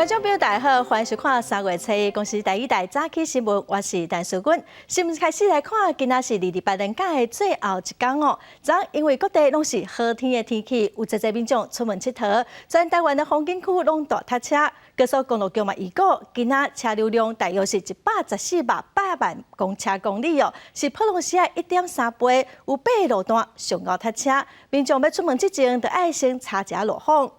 眾朋友大家好，歡迎收看三月初一公視台語台早起新聞，我是陳淑君。新聞開始來看，今仔是二二八連假的最後一工哦。昨因為各地攏是好天的天氣，有濟濟民眾出門𨑨迌，全台灣的風景區攏大塞車。高速公路局嘛預估，今仔車流量大約是114萬八萬公車公里哦，是普通時的1.3倍，有八个路段上𠢕塞車。民眾欲出門之前，著愛先查一下路況。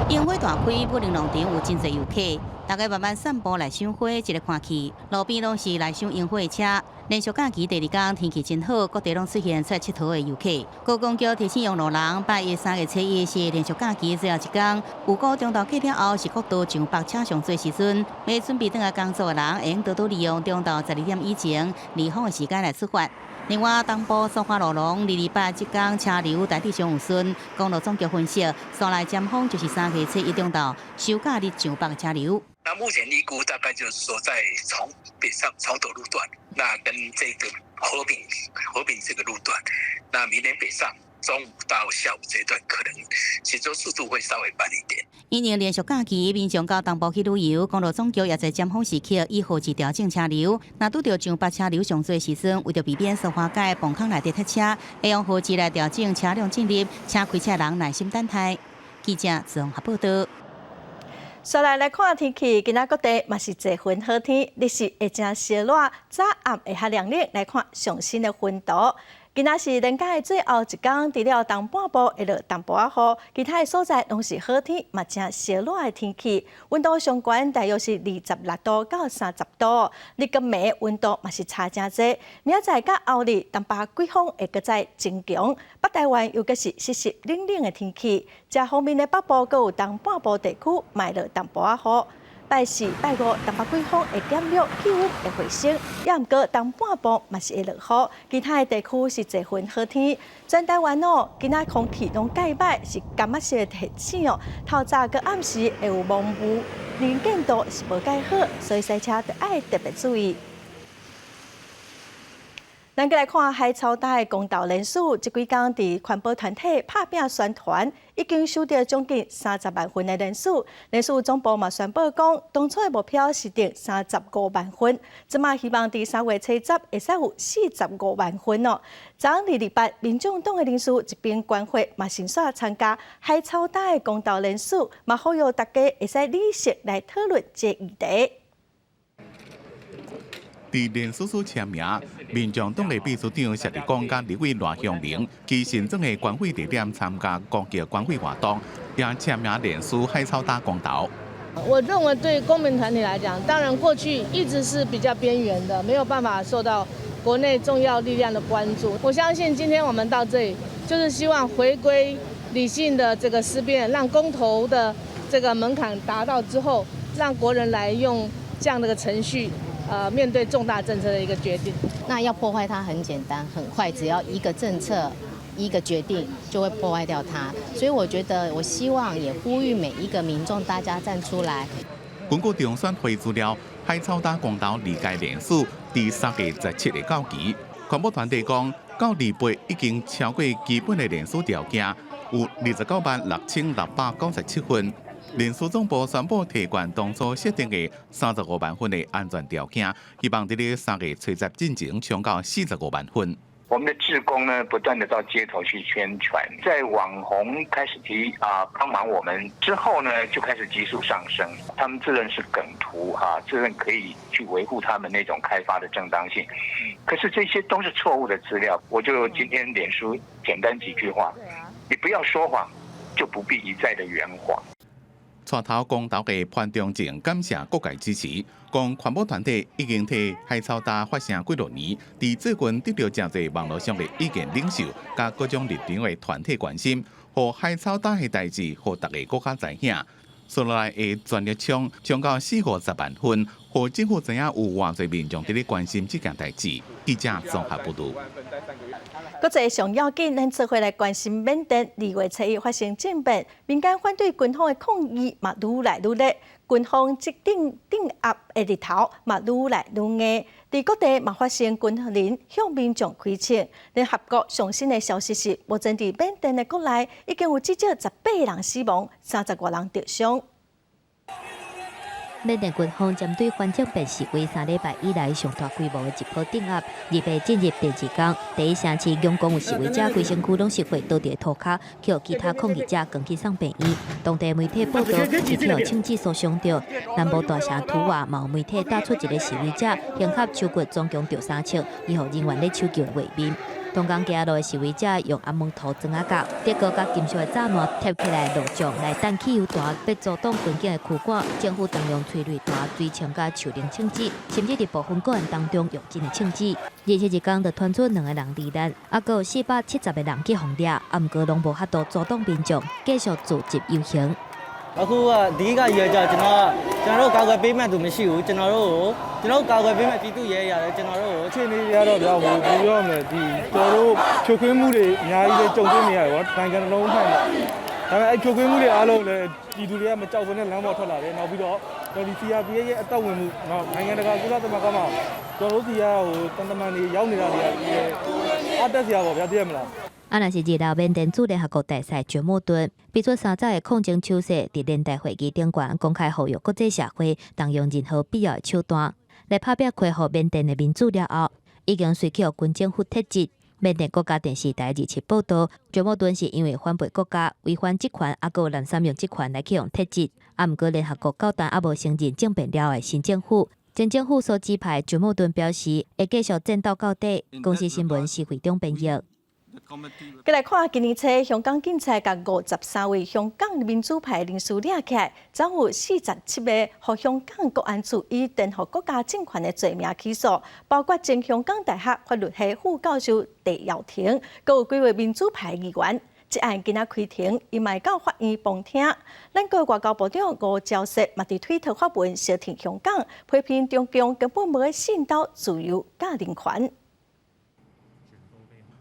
櫻花大開，武陵農場有真濟遊客，大家慢慢散步來賞花，一个看去，路邊攏是來賞櫻花的車。連續假期第二工天氣真好，各地攏出現出來𨑨迌的遊客。高公局提醒用路人，拜一三月初一是連續假期最後一工，預估中晝過了後是國道上北車上濟時陣，欲準備轉來工作的人，會用多多利用中晝12點以前離峰的時間來出發。另外，東部蘇花路廊二二八這工車流大致上有順，公路總局分析，紲來尖峰就是三月初一中晝，收假日上北車流。那目前預估大概就是說，在從北上草斗路段，那跟這個和平這個路段，那明天北上中午到下午這段，可能行車速度會稍微慢一點。因應連續假期，民眾到東部去旅遊，公路總局也在尖峰時刻以號誌調整車流。若拄著上北車流上濟時陣，為著避免蘇花改崩空內底塞車，會用號誌來調整車輛進入，請開車人耐心等待。記者綜合報道。紲來看天氣，今仔各地嘛是濟雲好天，日時會誠燒熱，早暗會較涼冷。來看上新的雲圖。今仔是連假的最後一工，除了東半部會落淡薄仔雨，其他的所在攏是好天，嘛誠燒熱的天氣。溫度上懸大約是26度到30度，日佮暝溫度嘛是差誠濟。明仔載佮後日，東北季風會閣再增強，北台灣又閣是濕濕冷冷的天氣。這方面的北部閣有東半部地區嘛會落淡薄仔雨。拜四、拜五，東北季風會減弱，氣溫會回升。也毋過東半部嘛是會落雨，其他的地區是濟雲好天。全台灣哦，今仔空氣攏蓋歹，是柑仔色的提醒哦。透早佮暗時會有濃霧，能見度是無蓋好，所以駛車著愛特別注意。咱閣來看海草礁的公投連署，這幾工佇環保團體拍拚宣傳，已經收著將近30萬份的連署。連署總部嘛宣布講，當初的目標是定35萬份，這馬希望佇3月初十會使有45萬份哦。昨昏二二八，民眾黨的人士一邊關會，嘛順紲參加海草礁的公投連署，嘛呼籲大家會使理性來討論這議題。佇連署所簽名，民眾黨的秘書長謝立功佮立委賴香伶，去新莊的關會地點參加公共關會活動，也簽名連署海草礁公投。我認為對公民團體來講，當然過去一直是比較邊緣的，沒有辦法受到國內重要力量的關注。我相信今天我們到這裡，就是希望回歸理性的這個思辨，讓公投的這個門檻達到之後，讓國人來用這樣的個程序，面對重大政策的一個決定。那要破壞它很簡單，很快，只要一個政策、一個決定，就會破壞掉它。所以我覺得，我希望也呼籲每一個民眾，大家站出來。根據中選會資料，海草礁公投二階連署佇3月17日到期。環保團體講，到二八已經超過基本的連署條件，有29萬6697份。連署總部宣布提懸當初設定的35萬份的安全條件，希望佇咧三月初十進前衝到45萬份。我們的志工呢，不斷的到街頭去宣傳，在網紅開始提啊幫忙我們之後呢，就開始急速上升。他們自認是梗圖哈，自認可以去維護他們那種開發的正當性。可是這些都是錯誤的資料。我就今天臉書簡單幾句話，你不要說謊，就不必一再的圓謊。帶頭公投的潘忠政感謝各界支持，講環保團體已經替海草礁發聲幾落年，佇最近得著誠濟網路上的意見領袖，佮各種立場的團體關心，予海草礁的代誌，予大家閣較知影。紲落來會全力衝，衝到四五十萬份，予政府知影有偌濟民眾佇咧關心這件代誌。記者綜合報導。國際上要緊，咱做伙來關心緬甸2月初一發生政變，民間反對軍方的抗議嘛愈來愈熱，軍方這鎮壓的日頭嘛愈來愈硬。佇各地嘛發生軍人向民眾開槍。聯合國上新的消息是，目前佇緬甸的國內已經有至少18人死亡，30外人受傷。緬甸軍方針對反政變示威3禮拜以來上大規模的一波鎮壓，28進入第二工，第一城市仰光有示威者規身軀攏是血倒佇塗跤，予其他抗議者扛去送病院。當地媒體報道是予槍子所傷著。南部大城圖瓦嘛有媒體打出一個示威者胸合手骨總共著三槍，醫護人員咧搶救的畫面。東港街路的示威者用頷毛塗磚仔角，德國佮金屬的柵欄貼起來路障來擋汽油彈，欲阻擋軍警的驅趕。政府動用催淚彈、水槍佮樹奶槍子，甚至佇部分個案當中用真的槍子。27日工就傳出兩個人罹難，猶閣有470個人去予掠，啊，毋過攏無法度阻擋民眾繼續聚集遊行。 အခုကအဓိကရည်ကြကျွန်တော်ကျွန်တော်တို့ကာကွယ်ပေးမဲ့သူမရှိဘူးကျွန်တော်တို့ကိုကျွန်တော်တို့ကာကွယ်ပေးမဲ့ပြည်သူရဲရတယ်ကျွန်တော်တို့ကို အခြေအနေတွေကတော့ဗျာဟိုဘယ်ပြောမလဲဒီတော်တို့ဖြိုခွင်းမှုတွေအများကြီးပဲကြုံတွေ့နေရတယ်ဗောနိုင်ငံတစ်လုံးထိုင်တာဒါပေမဲ့အဲ့ဖြိုခွင်းမှုတွေအားလုံးလည်းပြည်သူတွေကမကြောက်ဘဲနဲ့လမ်းပေါ်ထွက်လာတယ်နောက်ပြီးတော့တော်ဒီ CRPH ရဲ့အသက်ဝင်မှုနောက်နိုင်ငံတကာကုလသမဂ္ဂမှာကျွန်တော်တို့စီကဟိုတန်တမန်တွေရောက်နေတာတွေကအားတက်စရာပေါ့ဗျာသိရမလား 啊，若是日後緬甸駐聯合國大使喬莫頓比出三十的抗爭手勢，佇聯大會議頂懸公開呼籲國際社會動用任何必要的手段來拍拚恢復緬甸的民主了後，已經隨去予軍政府撤職。緬甸國家電視台27報道，喬莫頓是因為反背國家、違反職權，猶閣有濫使用職權來去予撤職。啊，毋過聯合國到今猶無承認政變了後的新政府。前政府所指派喬莫頓表示，會繼續戰鬥到底。公視新聞施惠中編譯。過來看，今年初香港警察共53位香港民主派人士掠起來，總有47個予香港國安處以顛覆國家政權的罪名起訴，包括前香港大學法律系副教授戴耀廷，閣有幾位民主派議員。這案今仔開庭，伊嘛會到法院旁聽。咱國外交部長吳釗燮嘛佇推特發文，相挺香港，批評中共根本無咧信守自由佮人權。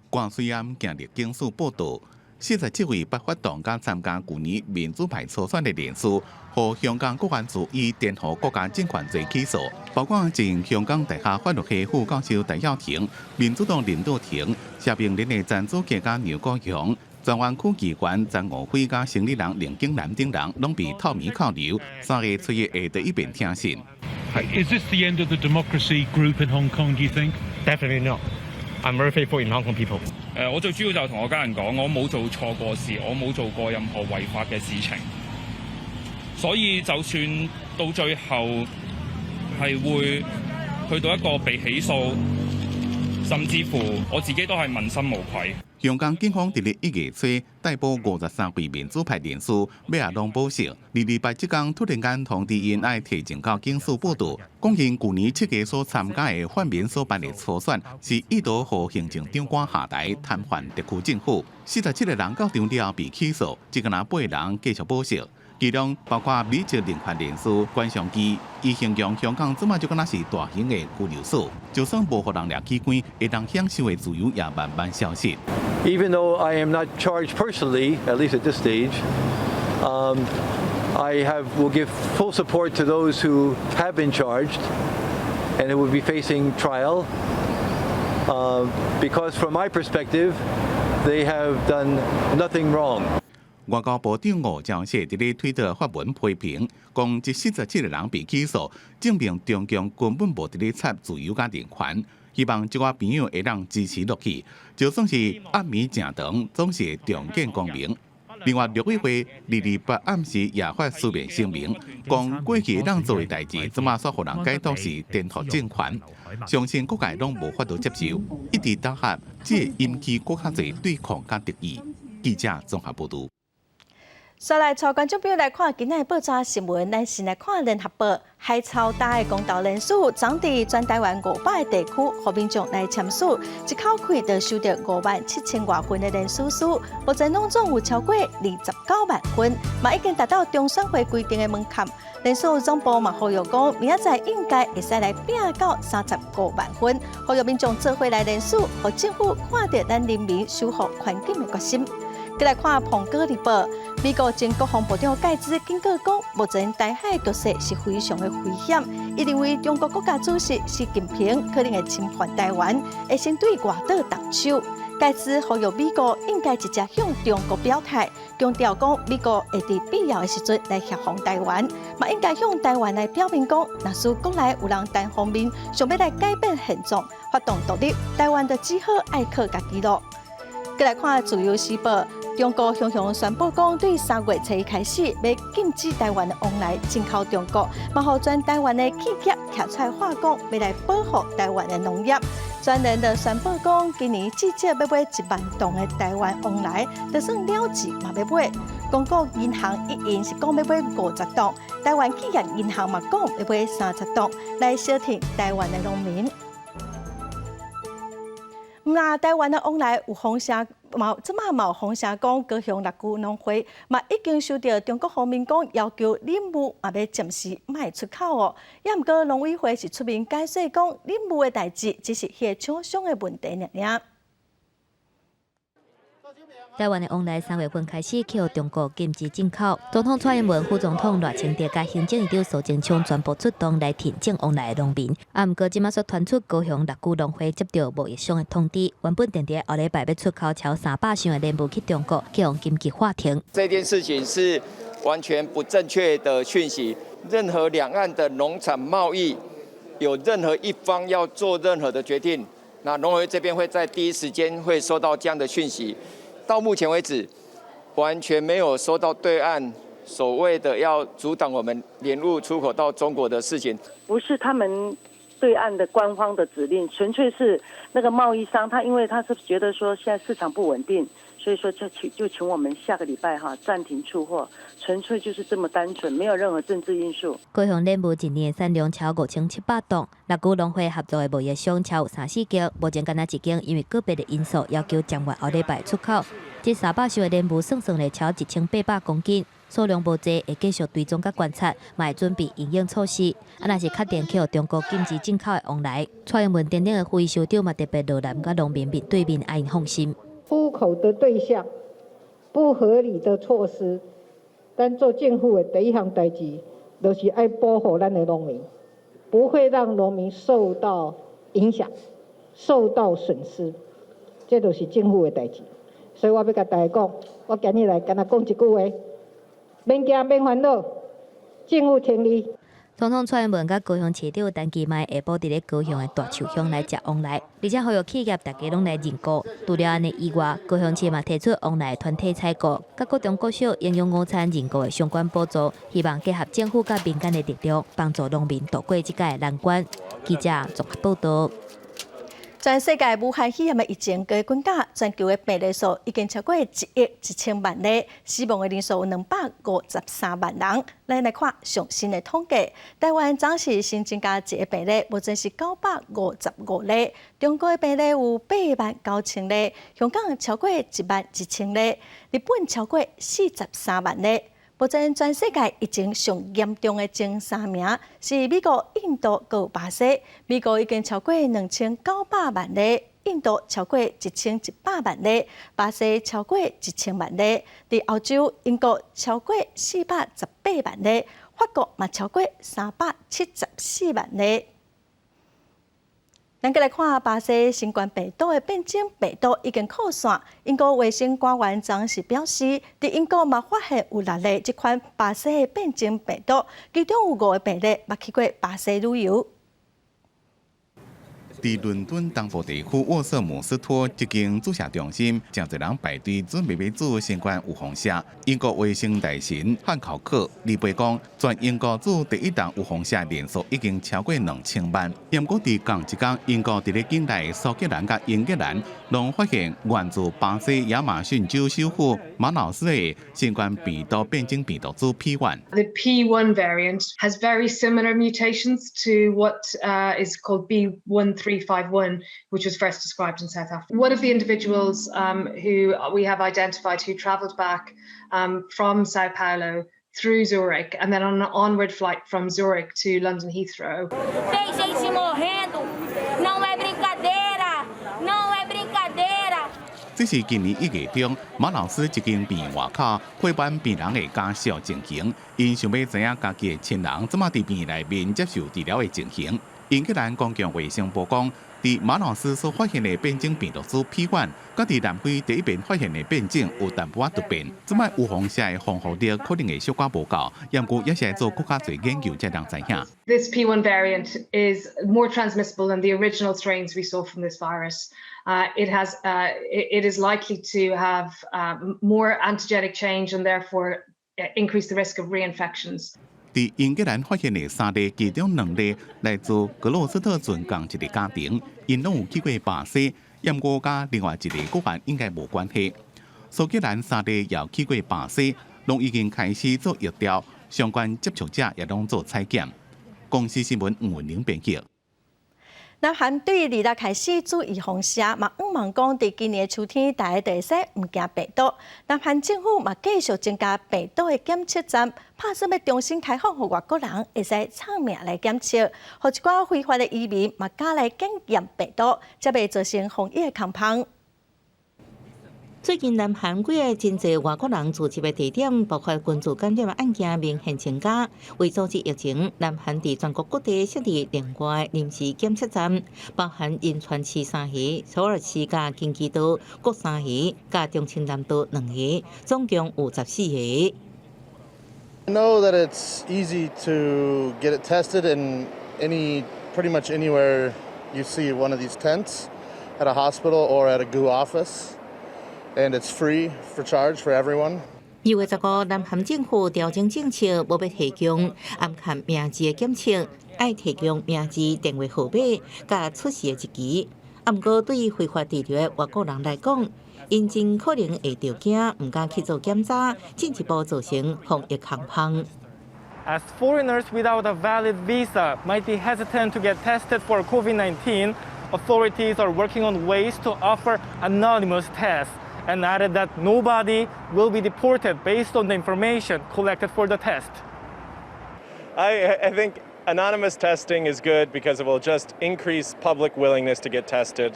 關水暗今日警署報道，47位捌發動佮參加舊年民主派初選的人士，予香港國安處以顛覆國家政權罪起訴，包括前香港大學法律系副教授戴耀廷、民主黨林道廷、社民連的前組結家梁國雄、荃灣區議員曾岳輝佮生理人林景南等人，攏被透明扣留，三月初一下晝一遍聽審。 Is this the end of the democracy group in Hong Kong? Do you think? Definitely not. I'm very faithful in Hong Kong people. 我最主要就同我家人講，我冇做錯過事，我冇做過任何違法嘅事情，所以就算到最後係會去到一個被起訴，甚至乎我自己都係問心無愧。香港警方佇咧1月初逮捕53位民主派人士，尾仔攏保釋。28這工突然間通知𪜶愛提呈到警署報到，講𪜶舊年7月所參加的泛民所辦的初選，是意圖予行政長官下台癱瘓特區政府。47個人到場了後被起訴，只干焦八人繼續保釋。其中包括美籍人權人士關尚基，伊形容香港這馬就敢若是大型的拘留所，就算無予人掠去關，會當享受的自由也慢慢消失。 Even though I am not charged personally, at least at this stage, I will give full support to those who have been charged and who will be facing trial, because from my perspective, they have done nothing wrong. 外交部長吳釗燮佇咧推特發文批評，講這47個人被起訴，證明中共根本無佇咧插自由佮人權。希望這寡朋友會當支持落去，就算是暗暝誠長，總是會重見光明。另外，陸委會28暗時也發書面聲明，講過去會當做的代誌，這馬煞予人解讀是顛覆政權，相信各界攏無法度接受，一直打壓，這會引起閣較濟對抗佮敵意。記者綜合報導。煞來帶觀眾朋友來看今仔的報紙新聞，咱先來看聯合報海草礁的公投連署，昨佇全台灣500個地區，予民眾來簽署，一口氣就收著5萬7千外份的連署書，目前攏總有超過29萬份，嘛已經達到中選會規定的門檻。連署總部嘛呼籲講，明仔載應該會使來拼到35萬份，呼籲民眾做伙來連署，予政府看著咱人民守護環境的決心。過來看《蘋果日報》，美國前國防部長蓋茨警告講，目前台海局勢是非常的危險。伊認為中國國家主席習近平可能會侵犯台灣，會先對外島動手。蓋茨呼籲美國應該直接向中國表態，強調講美國會佇必要的時陣來協防台灣，嘛應該向台灣來表明講，若是國內有人單方面想欲來改變現狀，發動獨立，台灣就只好愛靠家己囉。閣來看《自由時報》，中國雄雄宣布講，對3月初一開始，欲禁止台灣的旺來進口中國，嘛予全台灣的企業徛出來話講，欲來保護台灣的農業。全聯就宣布講，今年至少欲買1萬噸的台灣旺來，就算了字嘛欲買。公股銀行一銀是講欲買50噸，台灣企業銀行嘛講欲買30噸，來相挺台灣的農民。毋但台灣的旺來有風聲，嘛這馬嘛有風聲講，高雄六龜農會嘛已經收到中國方面講要求，蓮霧嘛欲暫時莫出口哦。也毋過農委會是出面解釋講，蓮霧的代誌只是彼個廠商的問題爾爾。台灣的旺來3月份開始去予中國禁止進口，總統蔡英文、副總統賴清德佮行政院長蘇貞昌全部出動來挺正旺來的農民。啊，毋過這馬煞傳出高雄六龜農會接到貿易商的通知，原本定佇後禮拜欲出口超300箱的蓮霧去中國，去予緊急喊停。這件事情是完全不正確的訊息。任何兩岸的農產貿易，有任何一方要做任何的決定，那農委會這邊會在第一時間會收到這樣的訊息。到目前為止，完全沒有收到對岸所謂的要阻擋我們蓮霧出口到中國的事情。不是他們對岸的官方的指令，純粹是那個貿易商，他因為他是覺得說現在市場不穩定，所以說就請我們下個禮拜哈暫停出貨，純粹就是這麼單純，沒有任何政治因素。高雄蓮霧一年產量超5700噸，六龜農會合作的貿易商超有三四間，目前干焦一間因為個別的因素要求暫緩後禮拜出口。這300箱的蓮霧算算咧超1800公斤，數量無濟，會繼續追蹤佮觀察，嘛會準備因應措施。啊，若是確定去予中國禁止進口的旺來，蔡英文等等的副首長嘛特別落南佮農民面對面，愛𪜶放心。出口的對象，不合理的措施，咱做政府的第一項代誌，就是愛保護咱的農民，不會讓農民受到影響、受到損失，這就是政府的代誌。所以我欲共大家講，我今日來干焦講一句話：免驚，免煩惱，政府挺你。總統蔡英文佮高雄市長陳其邁下晡佇咧高雄的大樹鄉來食旺來，而且呼籲企業大家攏來認購。除了按呢以外，高雄市嘛提出旺來團體採購，佮國中國小營養午餐認購的相關補助，希望結合政府佮民間的力量，幫助農民渡過這個難關。記者綜合報道。全世界武漢肺炎的疫情加滾加，全球的病例數已經超過1億1000萬例，死亡的人數有253萬人。咱來看上新的統計，台灣昨是新增加一個病例，目前是955例。中國的病例有8萬9千例，香港超過1萬1千例，日本超過43萬例。目前全世界疫情上嚴重的前三名是美國、印度、閣巴西。美國已經超過2900萬例，印度超過1100萬例，巴西超過1000萬例。佇歐洲，英國超過418萬例，法國嘛超過374萬例。咱閣來看巴西新冠病毒的變種病毒已經擴散。英國衛生官員昨是表示，佇英國嘛發現有六例這款巴西的變種病毒，其中有五個病例捌去過巴西旅遊。佇倫敦東部地區沃瑟姆斯托這間注射中心，誠濟人排隊準備欲注新冠預防射。英國衛生大臣漢考克禮拜講，全英國注第一針預防射人數已經超過2000萬。毋過佇仝一工，英國佇咧境內蘇格蘭佮英格蘭，攏發現源自巴西亞馬遜州首府馬瑙斯的新冠病毒變種病毒株 P1。 The P1 variant has very similar mutations to what is called B1351, which was first described in South Africa. One of the individuals who we have identified who travelled back from Sao Paulo through Zurich and then on an onward flight from Zurich to London Heathrow. Tem gente morrendo, não é brincadeira, não é brincadeira. 這是今年1月中，馬瑙斯一間病院外口陪伴病人的家屬情形，𪜶想欲知影家己的親人這馬佇病院內面接受治療的情形。英格蘭公共衛生部講，佇馬瑙斯所發現的變種病毒株 P1，佮佇南非第一遍發現的變種有淡薄仔突變。這擺預防射的防護力可能會小可無夠，毋過也是愛做閣較濟研究才通知影。 This P1 variant is more transmissible than the original strains we saw from this virus. It is likely to have more antigenic change and therefore increase the risk of reinfections. 佇英格蘭發現的三例，其中兩例來自格魯斯特郡仝一个家庭，𪜶攏有去過巴西，毋過佮另外一个個案應該無關係。蘇格蘭三例也有去過巴西，攏已經開始做疫調，相關接觸者也攏做採檢。公視新聞吳文玲編輯。南韓對二六開始注預防射，嘛向望講，佇今年秋天，大家就會使毋驚病毒。南韓政府嘛繼續增加病毒的檢測站，拍算欲重新開放，予外國人會使插名來檢測，予一寡非法的移民嘛敢來檢驗病毒，才袂造成防疫的空縫。最近南韓幾个真濟外國人聚集的地點，爆發群聚感染的案件明顯增加。為阻止疫情，南韓佇全國各地設立另外臨時檢測站，包含仁川市三个、首爾市佮京畿道各三个、佮忠清南道兩個，總共有14個。 I know that it's easy to get it tested in pretty much anywhere you see one of these tents, at a hospital or at a gu office. And it's free for charge for everyone. 2月15，南韓政府調整政策，無欲提供暗含名字的檢測，愛提供名字、電話號碼佮出世的日期。毋過對非法滯留的外國人來講，𪜶真可能會著驚，毋敢去做檢查，進一步造成防疫空縫。 As foreigners without a valid visa might be hesitant to get tested for COVID-19, authorities are working on ways to offer anonymous tests and added that nobody will be deported based on the information collected for the test. I think anonymous testing is good because it will just increase public willingness to get tested,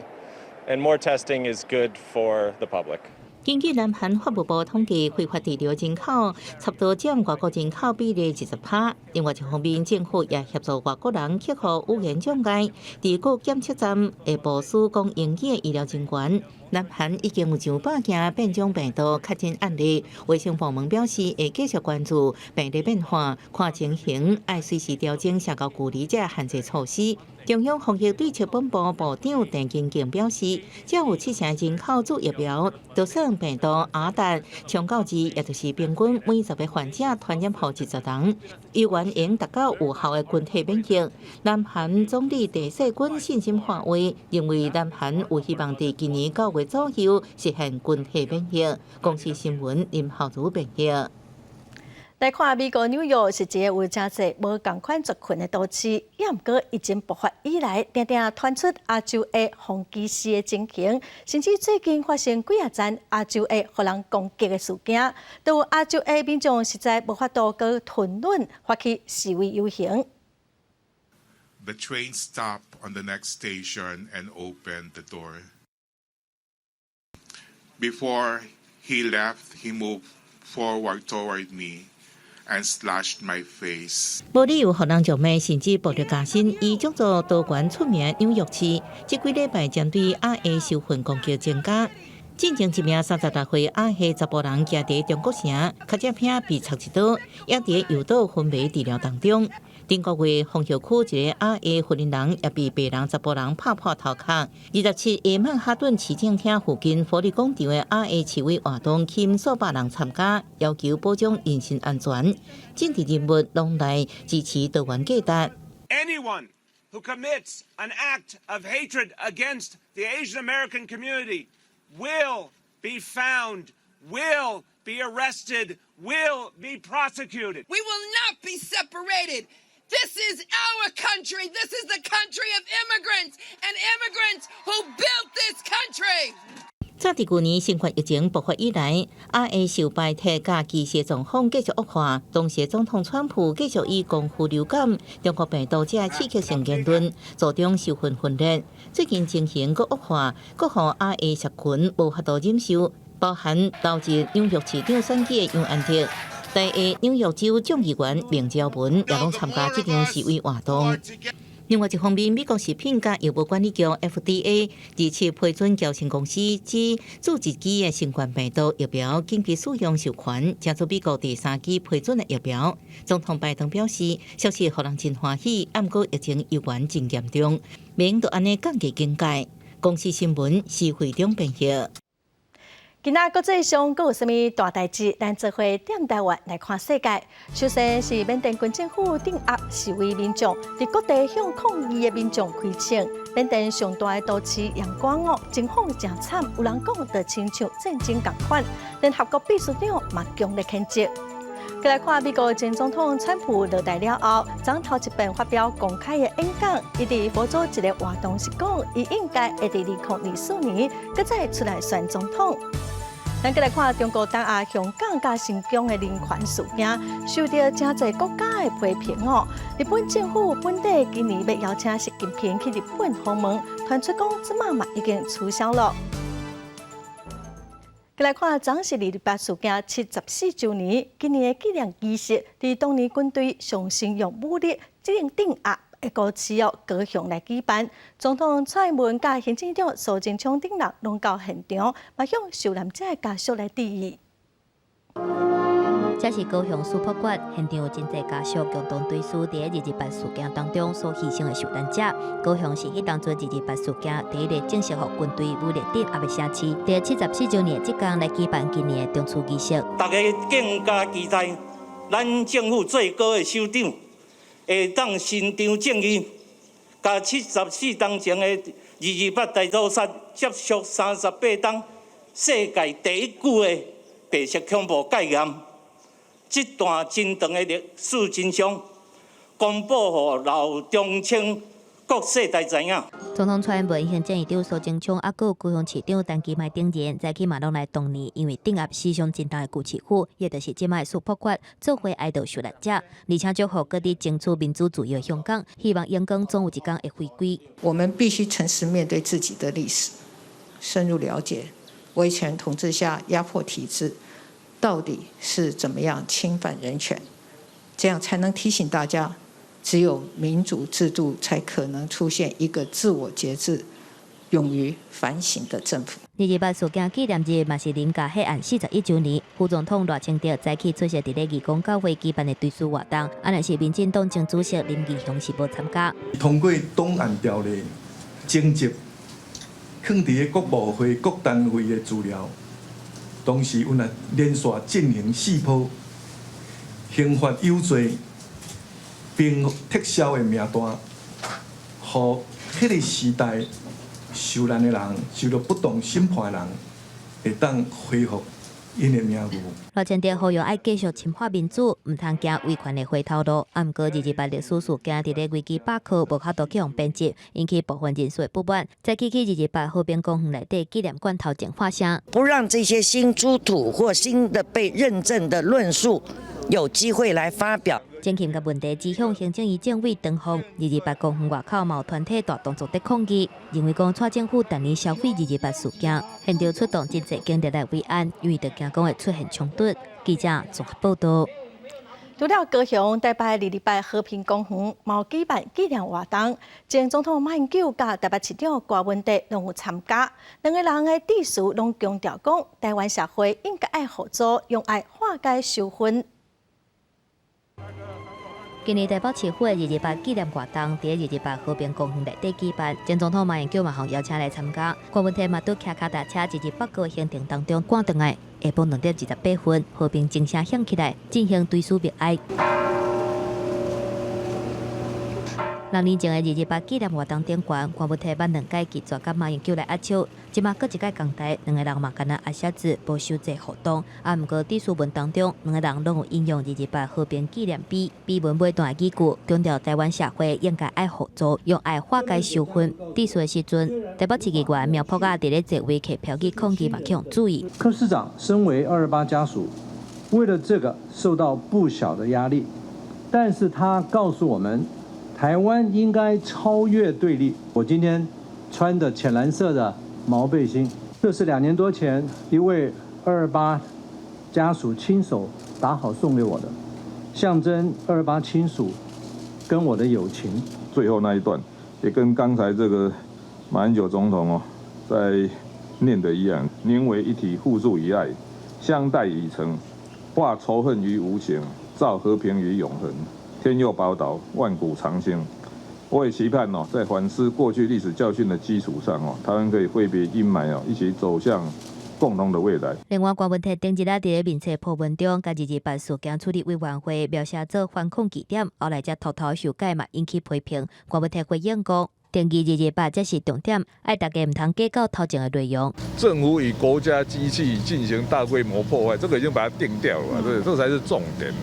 and more testing is good for the public. 根據南韓法務部統計，非法滯留人口差不多佔外國人口比例20%。另外一方面，政府也協助外國人克服語言障礙，佇各檢測站會部署講英語的醫療人員。南韓已經有上百件變種病毒確診案例，衛生部門表示會繼續關注病例變化，看情形愛隨時調整社交距離這限制措施。中央防疫對策本部部長鄭經敬表示，只要有七成人口注疫苗，就算病毒 R 值衝到二，也就是平均每10個患者傳染予20人，依然會達到有效的群體免疫。南韓總理鄭雪君信心喊話，認為南韓有希望佇今年9月左右實現群體免疫。公視新聞林浩如編譯。來看美國紐約是一個有誠濟無仝款族群的都市，也毋過疫情爆發以來，定定傳出亞洲裔予歧視的情形，甚至最近發生幾仔樁亞洲裔予人攻擊的事件，都有亞洲裔民眾實在無法度閣吞忍，發起示威遊行。 The train stopped on the next station and opened the door. Before he left, he moved forward toward me and slashed my face. 無理由予人辱罵，甚至暴力加身，伊這座多元出名紐約市，這幾禮拜針對亞裔仇恨攻擊增加。進前一名36歲亞裔查埔人，行佇中國城，跤跡坪被插一刀，猶佇誘導昏迷治療當中。頂個月，豐後區一个亞裔婦人也被白人查埔人拍破頭殼。27日，曼哈頓市政廳附近佛利廣場的亞裔示威活動，吸引數百人參加，要求保障人身安全。政治人物攏來支持多元價值。 Anyone who commits an act of hatred against the Asian American community will be found, will be arrested, will be prosecuted. We will not be separated. This is our country. This is the country of immigrants and immigrants who built this country. 早佇舊年新冠疫情爆發以來，亞裔受排斥佮歧視狀況繼續惡化。當時總統川普繼續以功夫流感、中國病毒這刺激性言論，助長仇恨分裂。最近情形閣惡化，閣予亞裔社群無法度忍受，包含導致紐約市長選舉的楊安迪、台裔紐約州眾議員孟昭文也攏參加這場示威活動。另外一方面，美國食品佮藥物管理局 FDA 二七批准嬌生公司之注一劑的新冠病毒疫苗緊急使用授權，成做美國第三劑批准的疫苗。總統拜登表示，消息予人真歡喜，毋過疫情猶原真嚴重，免著按呢降低警戒。公視新聞施惠中編譯。今仔國際上閣有啥物大代誌？咱做伙踮台灣來看世界。首先是緬甸軍政府鎮壓示威民眾，佇各地向抗議的民眾開槍。緬甸上大的都市仰光哦，情況誠慘，有人講就親像戰爭仝款。聯合國秘書長嘛強烈譴責。閣來看美國前總統川普落台了後，昨頭一遍發表公開的演講，伊佇佛州一个活動時講，伊應該會佇2024年閣再出來選總統。咱閣來看中國打壓香港佮新疆的人權事件，受著誠濟國家的批評哦。日本政府本底今年欲邀請習近平去日本訪問，傳出講這馬嘛已經取消了。閣來看，昨是二二八事件74週年，今年的紀念儀式，佇當年軍隊上新用武力進行鎮壓的故事哦，高雄來舉辦。總統蔡英文佮行政長蘇貞昌等人攏到現場，嘛向受難者的家屬來致意。這是高雄蘇博館現場有真濟家屬共同追思佇二二八事件當中所犧牲的受難者。高雄是彼當陣二二八事件第一个正式予軍隊武力鎮壓的城市。佇74週年的這工來舉辦今年的追思儀式。大家更加期待咱政府最高的首長會當伸張正義，共74冬前的二二八大屠殺接續38冬，世界第一久的白色恐怖戒嚴。這段真長的歷史真相，公布予老中青各世代知影。總統蔡英文、行政院長蘇貞昌，猶閣有高雄市長陳其邁等人，早起嘛攏來悼念，因為鎮壓死傷真重的舊市府，也就是這擺的蘇博館，做伙哀悼受難者，而且祝福閣佇爭取民主自由的香港，希望香港總有一工會回歸。我們必須誠實面對自己的歷史，深入了解威權統治下壓迫體制到底是怎麼樣侵犯人權，這樣才能提醒大家，只有民主制度才可能出現一個自我節制、勇於反省的政府。二二八事件紀念日嘛是林家血案41週年，副總統賴清德早起出席佇咧義工教會舉辦的追思活動，啊，但是民進黨前主席林義雄是無參加。通過檔案條例徵集，囥佇咧國務會各單位的資料。當時阮也連續進行四波刑法有罪並撤銷的名單，予彼个時代受難的人、受著不當審判的人，會當恢復𪜶的名譽。賴清德呼籲愛繼續深化民主，毋通行威權的回頭路。啊，毋過二二八歷史事件佇咧維基百科無法度去予編輯，引起部分人士的不滿。早起去二二八和平公園內底紀念館頭前發聲，不讓這些新出土或新的被認證的論述有機會來發表。前銳共問題指向行政院政委唐鳳，二二八公園外口嘛有團體大動作佇抗議，認為講蔡政府逐年銷毀二二八事件，現場出動真濟警力來維安，因為著驚講會出現衝突。記者綜合報導。除了高雄台北二二八和平公園，嘛有舉辦紀念活動，前總統馬英九佮台北市長柯文哲攏有參加。兩個人的致辭攏強調講，台灣社會應該愛互助，用愛化解仇恨。今年台北市府的二二八紀念活動，佇二二八和平公園內底舉辦，前總統馬英九嘛予邀請來參加。柯文哲嘛拄騎跤踏車，二二八個行程當中趕轉來，下晡2點28分，和平鐘聲響起來，進行追思默哀。6年前的二二八紀念活動頂懸，柯文哲捌兩擺拒絕佮馬英九來握手，這馬閣一擺仝台，兩個人嘛干焦握寫字，無傷濟互動。啊，毋過致辭文當中，兩个人攏有引用二二八和平紀念碑，碑文尾段的語句，強調台灣社會應該愛互助，用愛化解仇恨。致辭的時陣，台北市議員苗博雅佇咧座位摕標語抗議嘛，去予注意。柯市長身為二二八家屬，為了這個受到不小的壓力，但是他告訴我們，台灣應該超越對立。我今天穿的淺藍色的毛背心，這是2年多前一位二二八家屬親手打好送給我的，象徵二二八親屬跟我的友情。最後那一段，也跟剛才這個馬英九總統哦在念的一樣，凝為一體，互助以愛，相待以誠，化仇恨於無形，造和平於永恆。天佑寶島，萬古長青。我也期盼哦，在反思過去歷史教訓的基礎上哦，台灣可以揮別陰霾哦，一起走向共同的未來。另外，柯文哲頂日仔佇咧面冊 po 文中，共二二八事件處理委員會描寫做反恐據點，後來才偷偷修改嘛，引起批評。柯文哲回應講，定義二二八才是重點，愛大家毋通計較頭前的內容。政府以國家機器進行大規模破壞，這個已經把它定掉了，這才是重點。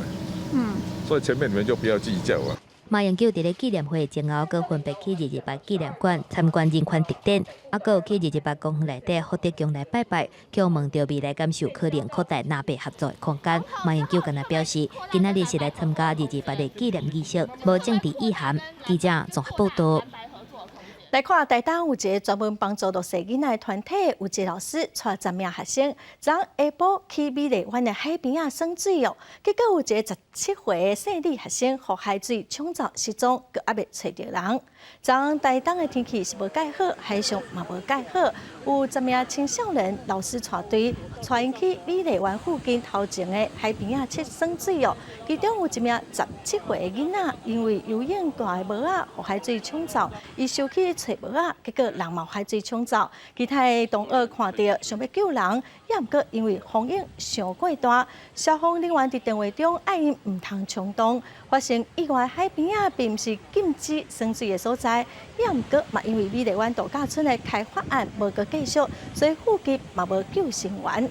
所以前面你們就不要計較了。馬英九佇咧紀念會前後，閣分別去二二八紀念館參觀人權特展，猶閣有去二二八公園內底福德宮來拜拜，去問著未來敢是有可能擴大南北合作的空間。馬英九敢若表示，今仔日是來參加二二八的紀念儀式，無政治意涵。記者綜合報道。來看台東有一个專門幫助弱勢囡仔的團體，有一個老師帶10名學生，昨下晡去美麗灣的海邊仔耍水哦。結果有一個17歲的細女學生，予海水沖走失蹤，閣猶未揣著人。昨台東的天氣是無蓋好，海象嘛無蓋好，有10名青少年老師帶隊帶𪜶去美麗灣附近頭前的海邊仔去耍水哦。其中有一名17歲的囡仔，因為游泳帶的帽仔予海水沖走，伊想去揣帽仔，結果人嘛予海水沖走。其他的同學看著想欲救人，也毋過因為風湧傷過大，消防人員佇電話中愛𪜶毋通衝動。發生意外海邊仔並毋是禁止耍水的所在，也毋過嘛因為美麗灣度假村的開發案無閣繼續，所以附近嘛無救生員。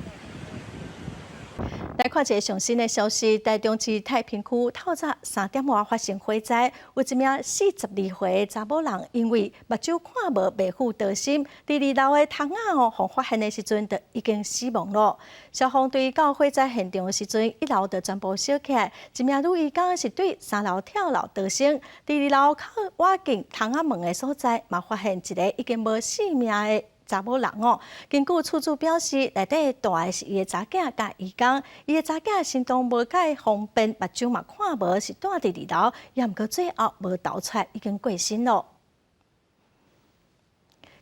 來看一个上新的消息，台中市太平區透早3點外發生火災，有一名42歲的查某人因為目睭看無，袂赴刀身，佇二樓的窗仔哦，予發現的時陣就已經死亡咯。消防隊到火災現場的時陣，一樓就全部燒起來，一名女移工是對三樓跳樓逃生，佇二樓較倚近窗仔門的所在，嘛發現一个已經無性命的查某人哦。根據厝主表示，內底蹛的是伊的查囝佮移工，伊的查囝行動無蓋方便，目睭嘛看無，是蹛佇二樓，也毋過最後無逃出來，已經過身咯。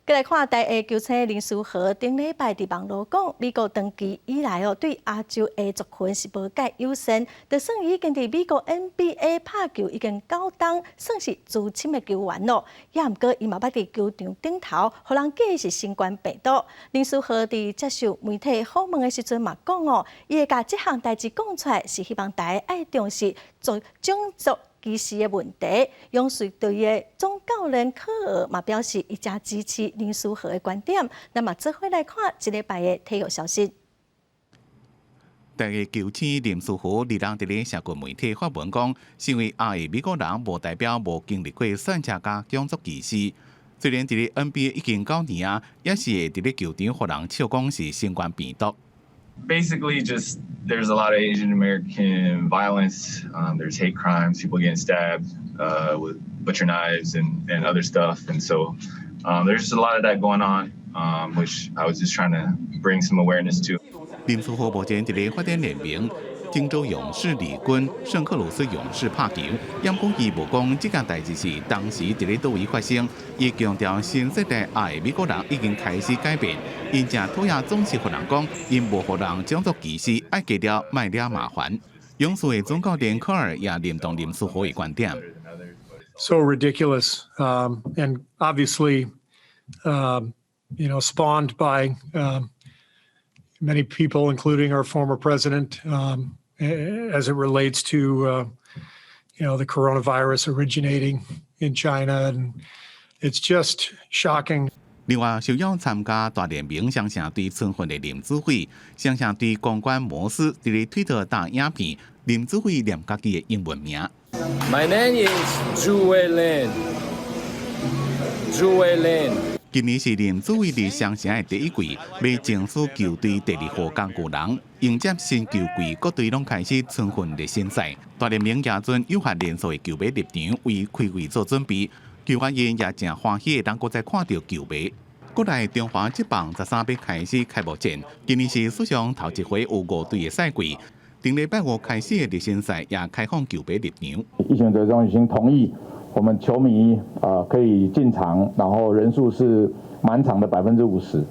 閣來看台藝球星林書豪頂禮拜佇網路講，美國長期以來哦對亞洲的族群是無蓋友善，就算伊已經佇美國 NBA 拍球已經9冬，算是資深的球員咯，也毋過伊嘛捌佇球場頂頭，予人記是新冠病毒。林書豪佇接受媒體訪問的時陣嘛講哦，伊會共這項代誌講出來，是希望大家愛重視做種族歧視的問題。勇士隊的總教練科爾嘛表示，伊誠支持林書豪的觀點。那麼，做伙來看這禮拜的體育消息。台藝球星林書豪二日佇咧社群媒體發文講，身為亞裔美國人，無代表無經歷過選差佮種族歧視。雖然佇咧 NBA 已經9年啊，也是會佇咧球場予人笑講是新冠病毒。 Basically, just there's a lot of Asian American violence. There's hate crimes, people getting stabbed with butcher knives and other stuff. And so there's just a lot of that going on, which I was just trying to bring some awareness to. 林書豪目前佇咧發展聯盟，金州勇士二軍、聖克魯斯勇士拍球，毋過伊無講這件代誌是當時佇咧佗位發生。伊強調新世代亞裔美國人已經開始改變，𪜶誠討厭總是予人講，𪜶無予人種族歧視，愛低調，莫惹麻煩。勇士的總教練科爾也認同林書豪的觀點。 So ridiculous, and obviously, spawned by many people, including our former president, as it relates to the coronavirus originating in China, and it's just shocking. 另外，受邀參加大聯盟雙城隊春訓的林子偉，雙城隊公關模式佇咧推特打影片，林子偉念家己的英文名。 My name is Zhu Wei Lin. Zhu Wei Lin. 今年是林子偉佇雙城的第一季，欲爭取球隊第二號工具人，迎接新球季，各隊攏開始春訓熱身賽。大聯盟也陣有限人數的球迷入場，為開季做準備。球員𪜶也誠歡喜，當閣再看著球迷。國內中華職棒13欲開始開幕戰，今年是史上頭一回有五隊的賽季。頂禮拜五開始的熱身賽也開放球迷入場。疫情追蹤已經同意，我們球迷可以進場，然後人數是滿場的50%。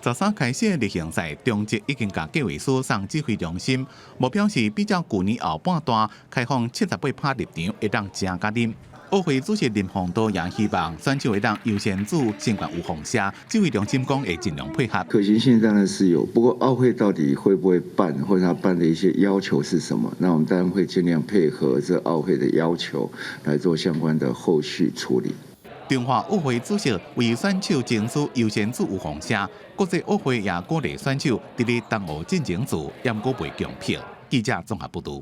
13開始的例行賽，中職已經共計劃書送指揮中心，目標是比照舊年後半段開放78趴入場，會當誠甲啉。奧會主席林鴻道也希望選手會當優先注新冠預防射，指揮中心講會盡量配合。可行性當然是有，不過奧會到底會不會辦，或者他辦的一些要求是什麼？那我們當然會盡量配合這奧會的要求來做相關的後續處理。中華奧會主席為選手爭取優先注預防射，國際奧會也鼓勵選手佇咧東奧進前注，猶閣袂強迫。記者綜合報導。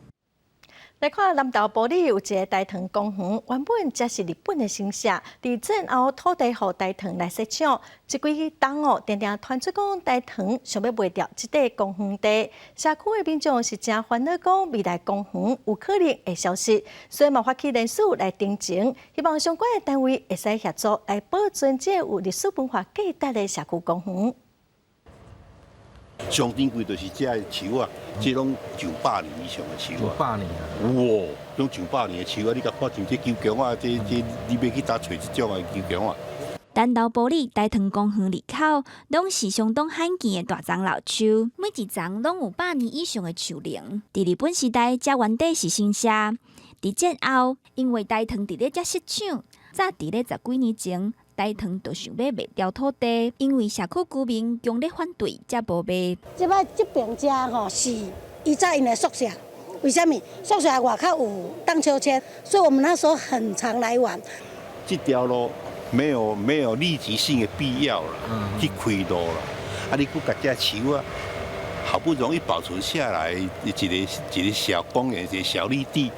來看南投埔里有一个大塘公園，原本這是日本的神社，佇戰後土地予大唐來設廠，這幾冬哦，定定傳出講大唐想欲賣掉這塊公園地，社區的民眾是誠煩惱，講未來公園有可能會消失，所以嘛發起聯署來陳情，希望相關的單位會使協助來保存這個有歷史文化價值的社區公園。上珍貴就是這个樹啊，這攏上百年以上的樹啊。百年啊！哇，攏上百年的樹啊！你共看像這球強啊，這這你欲去佗揣這種的球強啊？南投埔里大塘公園入口，攏是相當罕見的大叢老樹，每一叢攏有百年以上的樹齡。佇日本時代，這原底是神社。佇戰後，因為大塘佇咧遮設廠，早佇咧十幾年前，大塘就想欲賣掉土地，因為社區居民強烈反對，才無賣。這擺這爿遮吼是以前𪜶的宿舍，為啥物？宿舍外口有盪秋千，所以我們那時候很常來玩。這條路沒有立即性的必要啦，去開路啦。啊，你閣共這樹啊，好不容易保存下來一个一个小公園，一个小綠地，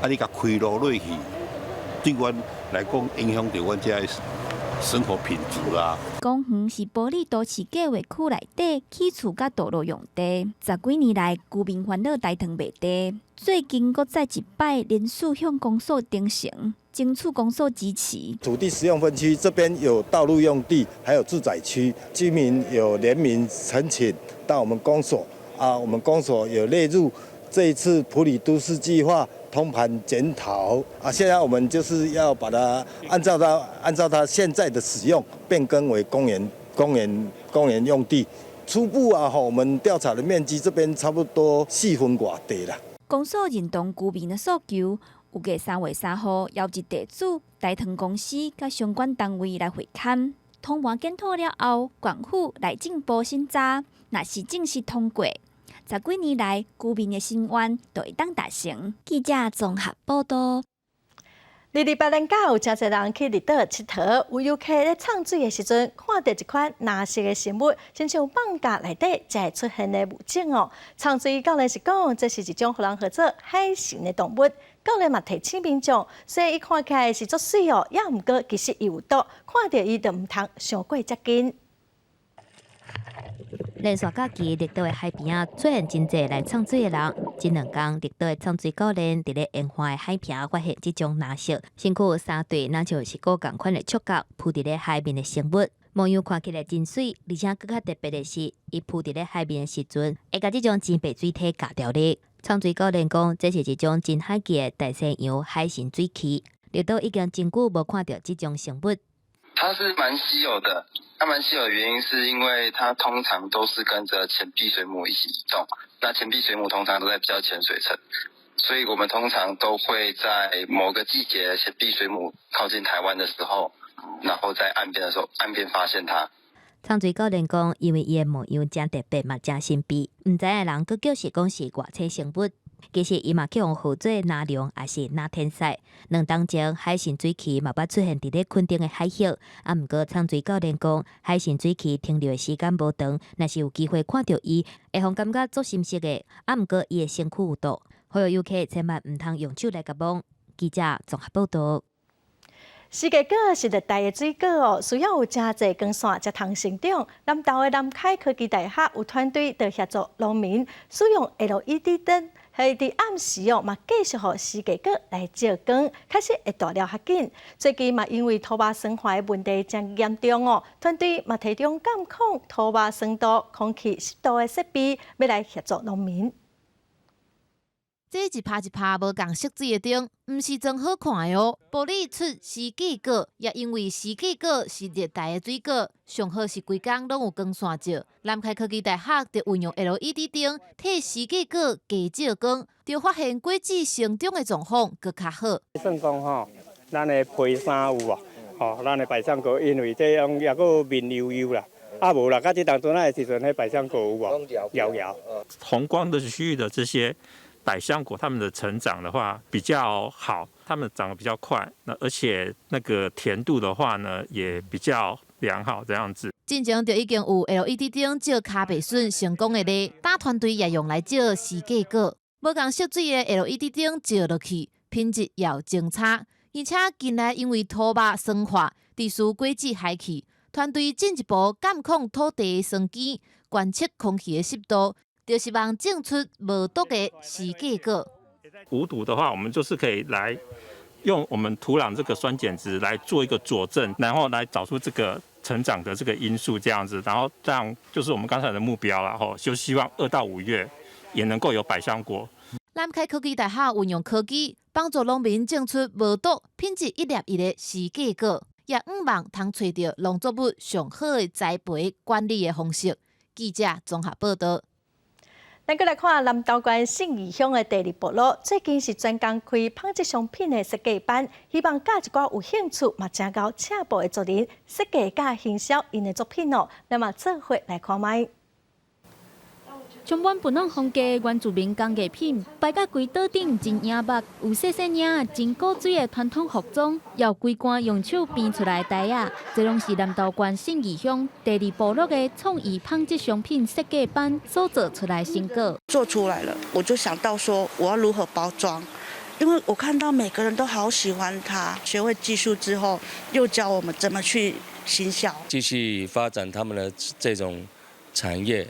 啊，你共開路落去，對阮來講影響著阮遮生活品質啊。公園是埔里都市計劃區內底起厝佮道路用地，十幾年來居民煩惱大塘賣地，最近閣再一擺聯署向公所陳情，爭取公所支持。土地使用分區這邊有道路用地，還有住宅區，居民有聯名陳情到我們公所啊，我們公所有列入這一次埔里都市計劃通盤檢討啊，現在我們就是要把它按照它現在的使用變更為公園、公園、公園用地。初步啊，吼，我們調查的面積這邊差不多四分外地啦。公所認同居民的訴求，預計3月3號邀集地主、大塘公司佮相關單位來會勘，通盤檢討了後，縣府內政部審查，若是正式通過，十幾年來居民的心願就會當達成。記者綜合報道。二二八連假有誠濟人去綠島𨑨迌，有遊客咧藏水的時陣，看著一款藍色的生物，親像艋舺內底才會出現的物種哦。藏水教練是講，這是一種予人號做海神的動物。教練嘛提醒民眾，雖然伊看起來是足媠哦，也毋過其實伊有毒，看著伊就毋通傷過接近。連續假期，綠島的海邊仔出現真濟來藏水的人。這兩工，綠島的藏水教練佇咧沿岸的海坪發現這種藍色身軀有三對，若像是鹿仝款的觸角，浮佇咧海面的生物，模樣看起來真媠，而且閣較特別的是，伊浮佇咧海面的時陣，會共這種淺白水體咬牢咧。藏水教練講，這是一種真罕見的大西洋海神水蜞，綠島已經真久無看著這種生物。它是蠻稀有的，它蠻稀有的原因是因為它通常都是跟着錢幣水母一起移動，那錢幣水母通常都在比較淺水層，所以我們通常都會在某個季節錢幣水母靠近台灣的時候，然後在岸邊的時候，岸邊發現它。藏水教練講，因為伊的模樣誠特別嘛，誠神秘，毋知影的人閣叫是講是外星生物。其實伊嘛去予號做藍龍，抑是藍天使。兩冬前，海神水蜞嘛捌出現佇咧墾丁的海域。啊，毋過藏水教練講，海神水蜞停留的時間無長，若是有機會看著伊，會予感覺足心適的。啊，毋過伊的身軀有毒，呼籲遊客千萬毋通用手來共摸。記者綜合報道。釋迦果是熱帶的水果哦，需要有誠濟光線才通成長。南投的南開科技大學有團隊就協助農民使用 LED 燈，佇暗時哦嘛繼續予釋迦果來照光，確實會大粒較緊。最近嘛因為土壤酸化的問題誠嚴重哦，團隊嘛提供監控土壤酸度、空氣濕度的設備，欲來協助農民。這一拍一拍無仝色水的燈，毋是裝好看的哦。埔里出時計果，也因為時計果是熱帶的水果，上好是規工攏有光線照。南開科技大學就運用 LED 燈替時計果加照光，就發現果子成長的狀況閣較好。算講吼，咱的皮衫有無？吼，咱的百香果，因為這樣抑閣面油油啦。啊無啦，佮這當陣仔的時陣，彼百香果有無？搖搖。紅光的區域的這些百香果，它們的成長的話比較好，它們長得比較快，那而且那個甜度的話呢，也比較良好，這樣子。進前就已經有 LED 燈照跤白筍成功的例，大團隊也用來照時計果，無仝色水的 LED 燈照落去，品質也有真差。而且近來因為土肉酸化，致使果子害去，團隊進一步監控土地的酸鹼，觀測空氣的濕度。就是望種出無毒的時計果。無毒的話，我們就是可以來用我們土壤這個酸鹼值來做一個佐證，然後來找出這個成長的這個因素，這樣子，然後讓就是我們剛才的目標啦，吼，就希望2到5月也能夠有百香果。南開科技大學運用科技幫助農民種出無毒、品質一粒一的時計果，也向望通揣著農作物上好的栽培管理的方式。記者綜合報道。咱閣來看南投縣信義鄉的第二部落，最近是專工開紡織商品的設計班，希望教一寡有興趣嘛誠𠢕車布的族人設計佮行銷𪜶的作品哦。咱嘛做伙來看覓。充滿布農風格原住民工藝品，擺甲規桌頂真穎目，有細細領真古錐的傳統服裝，也有規罐用手編出來的袋仔，這攏是南投縣信義鄉第二部落的創意紡織商品設計班所做出來成果。做出來了，我就想到說我要如何包裝，因為我看到每個人都好喜歡它。學會技術之後，又教我們怎麼去行銷，繼續發展他們的這種產業。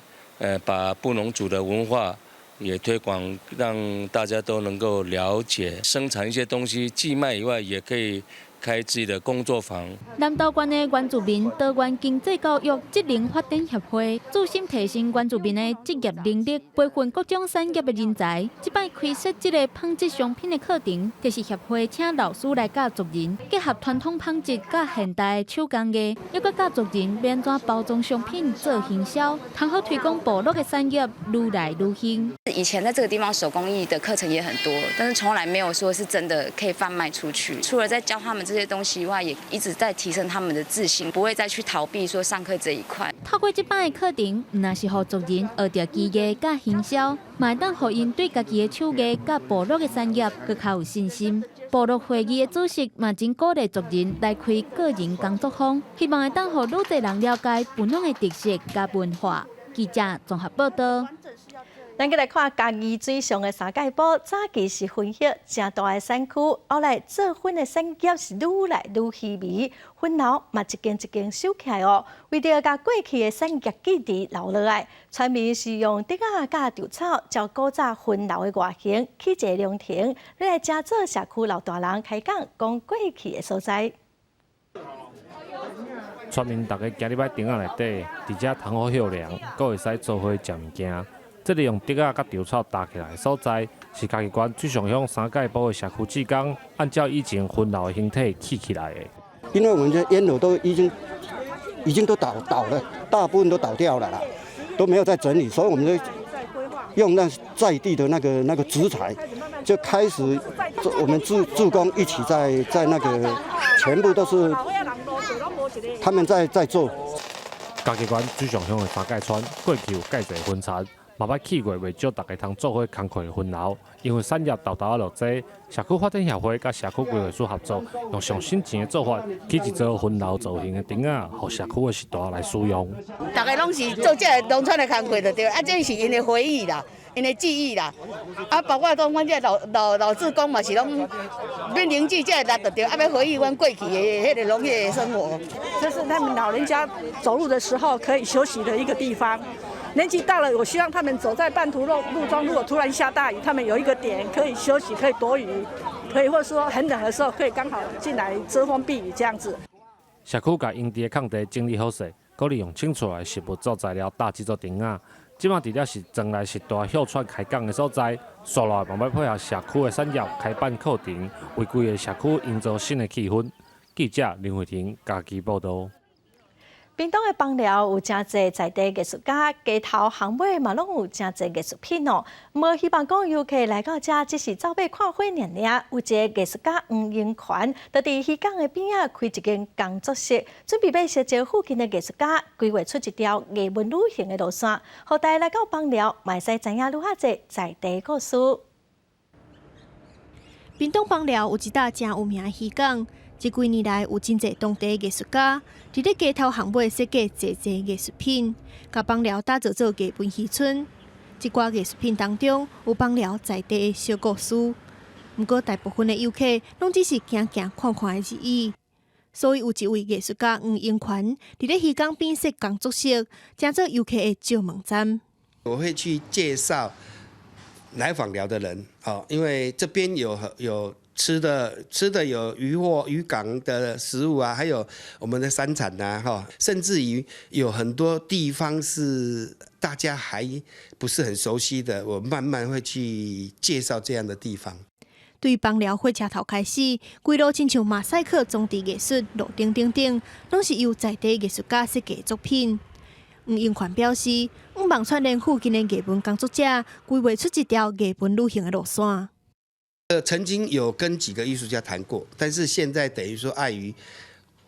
把布農族的文化也推廣，讓大家都能夠了解，生產一些東西，既賣以外，也可以開自己的工作坊。南投縣的原住民多元經濟教育職能發展協會，注心提升原住民的職業能力，培訓各種產業的人才。這擺開設這个紡織商品的課程，就是協會請老師來教族人，結合傳統紡織佮現代手工藝，猶閣教族人欲按怎包裝商品做行銷，通好推廣部落的產業愈來愈興。以前在這個地方手工藝的課程也很多，但是從來沒有說是真的可以販賣出去。除了在教他們這些東西以外，也一直在提升他們的自信，不會再去逃避說上課這一塊。透過這擺的課程，毋但是予族人學著技藝佮行銷，嘛會當予𪜶對家己的手藝佮部落的產業閣較有信心。部落會議的主席嘛真鼓勵族人來開個人工作坊，希望會當予愈濟人了解布農的特色佮文化。記者綜合報道。咱閣來看嘉義水上的三界埔，早期是楓葉誠大的產區，後來做粉的產業是愈來愈稀微，粉樓嘛一間一間收起來哦。為著共過去的產業記憶留落來，村民是用竹仔佮稻草，照古早粉樓的外形起一个涼亭，來成做社區老大人開講講過去的所在。村民逐家行入來亭仔內底，佇遮通好歇涼，閣會使做伙食物件。這个用竹仔佮稻草搭起來的所在，是嘉義縣水上鄉三界埔的社區志工按照以前粉樓的形體起起來的。因為我們這煙樓都已經都倒了，大部分都倒掉了啦，都沒有在整理，所以我們就用那在地的那個植材，就開始我們志工一起在那個全部都是他們在做。嘉義縣水上鄉的三界村過去有蓋濟粉田。嘛捌起過袂少逐家通做伙工課的粉樓，因為產業沓沓仔落濟，社區發展協會佮社區規劃署合作，用上新錢的做法，起一座粉樓造型的亭仔，予社區的序大來使用。逐家攏是做這个農村的工課就對，啊，這是𪜶的回憶啦，𪜶的記憶啦。啊，包括講阮這老老老志工嘛是攏免凝聚這个力就對，啊，欲回憶阮過去的彼个農業的生活。這是他們老人家走路的時候可以休息的一個地方。年紀大了，我希望他們走在半途路中，如果突然下大雨，他們有一個點可以休息，可以躲雨，可以或者說很冷的時候，可以剛好進來遮風避雨這樣子。社區共𪜶地的空地整理好勢，閣利用清出來的植物做材料搭這座亭仔。這馬除了是莊內十大歇喘開講的所在，紲落來嘛欲配合社區的產業開辦課程，為規个社區營造新的氣氛。記者林慧婷嘉義報導。屏東的枋寮有誠濟在地藝術家，街頭巷尾嘛攏有誠濟藝術品哦。無希望講遊客來到遮只是走馬看花爾爾。有一个藝術家黃英權，就佇漁港的邊仔開一間工作室，準備欲相招附近的藝術家，規劃出一條藝文旅行的路線，予大家來到枋寮，嘛會使知影愈較濟在地故事。屏東枋寮有一搭誠有名的漁港。這幾年來，有真濟當地藝術家佇咧街頭巷尾設計濟濟藝術品，共枋寮打造做藝文漁村。這寡藝術品當中，有枋寮在地的小故事。毋過，大部分的遊客攏只是行行看看而已。所以，有一位藝術家黃英權佇咧漁港邊設工作室，成做遊客的招問站。我會去介紹來枋寮的人，哦，因為這邊有吃的有漁獲漁港的食物啊，還有我們的山產吶，哈，甚至於有很多地方是大家還不是很熟悉的，我慢慢會去介紹這樣的地方。對枋寮火車頭開始，規路親像馬賽克裝置藝術路燈等等，攏是由在地藝術家設計作品。黃英權表示，向望串聯附近的藝文工作者，規劃出一條藝文旅行的路線。曾經有跟幾個藝術家談過，但是現在等於說礙於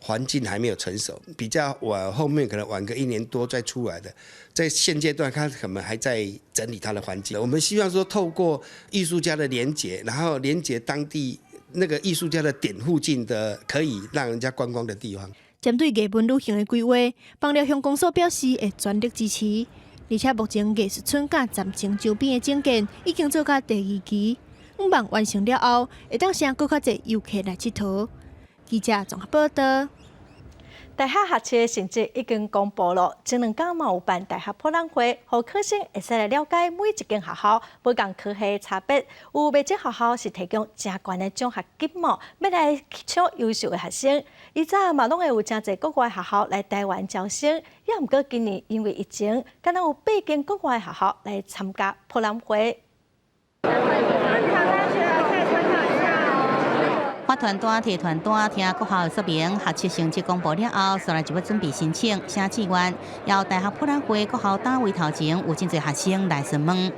環境還沒有成熟，比較晚後面可能晚個一年多再出來的，在現階段他可能還在整理他的環境。我們希望說透過藝術家的連結，然後連結當地那個藝術家的點附近的可以讓人家觀光的地方。針對藝文旅行的規劃，枋寮鄉公所表示會全力支持，而且目前藝術村佮站前周邊的整建已經做到第二期。向望完成了後，會當吸引閣較濟遊客來𨑨迌。記者綜合報道。大學學測成績已經公布了，前兩工嘛有辦大學博覽會，予考生會使來了解每一間學校無仝科系的差別。有袂少學校是提供誠懸的獎學金哦，欲來搶優秀的學生。以前嘛攏會有誠濟國外學校來台灣招生，也毋過今年因為疫情，干焦有八間國外學校來參加博覽會。發傳單、提傳單，聽國校的說明，學測成績公布了後，紲來就欲準備申請、寫志願。由大學博覽會國校單位頭前有真濟學生來詢問。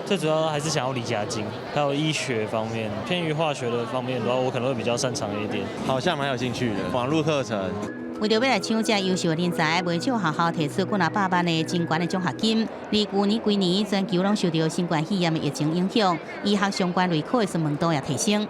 最主要還是想要離家近，還有醫學方面，偏於化學的方面的話，我可能會比較擅長一點。好像蠻有興趣的，網路課程。為著欲來搶這優秀的人才，袂少學校提出幾若百萬的真懸的獎學金。而舊年規年全球攏受著新冠肺炎的疫情影響，醫學相關類科的詢問度也提升。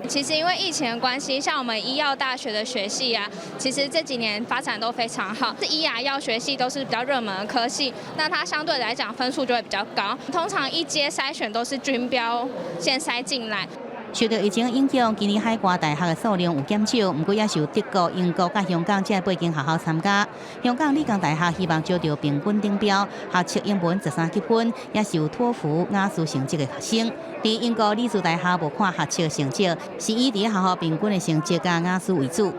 其實因為疫情的關係，像我們醫藥大學的學系啊，其實這幾年發展都非常好。醫牙藥學系都是比較熱門的科系，那它相對來講分數就會比較高。通常一階篩選都是均標先篩進來。受到疫情影響，今年海外大學的數量有減少，毋過也是有德國、英國佮香港這八間學校參加。香港理工大學希望招著平均頂標，學測英文13級分，也是有托福、雅思成績的學生。佇英國里茲大學無看學測成績，是以佇學校平均的成績佮雅思為主。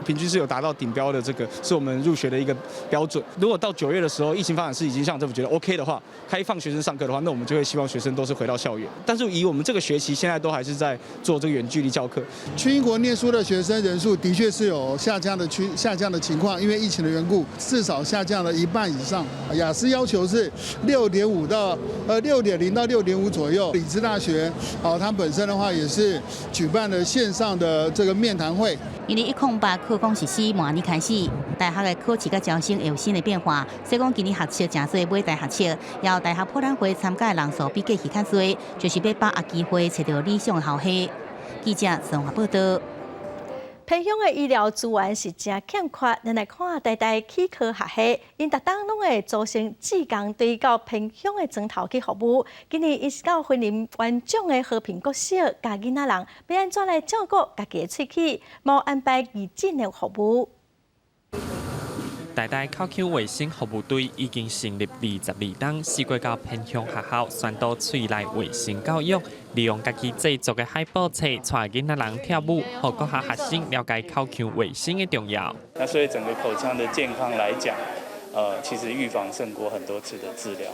平均是有達到頂標的，這個是我們入學的一個標準。如果到9月的時候，疫情發展是已經像政府覺得 OK 的話，開放學生上課的話，那我們就會希望學生都是回到校園。但是以我們這個學期，現在都還是在做這個遠距離教課。去英國念書的學生人數的確是有下降的情況，因為疫情的緣故，至少下降了一半以上。雅思要求是6.0到6.5左右。里茲大學，哦，它本身的話也是舉辦了線上的這個面談會。因為108課綱實施明年開始，大學的考試佮招生會有新的變化。所以講今年學測誠濟尾大學測，由大學博覽會參加的人數比過去較濟，就是欲把握機會揣著理想的校系。記者綜合報道。偏鄉的醫療資源是誠欠缺，咱來看台大齒科學系，𪜶逐冬攏會組成志工隊到偏鄉的莊頭去服務。今年𪜶是到雲林員長的和平國小，教囡仔人欲按怎來照顧家己的喙齒，嘛安排義診的服務。台大口腔衛生服務隊已經成立22冬，四過到偏鄉學校宣導喙內衛生教育，利用家己製作的海報冊，帶囡仔人跳舞，予國校學生了解口腔衛生的重要。那所以整個口腔的健康來講，其實預防勝過很多次的治療。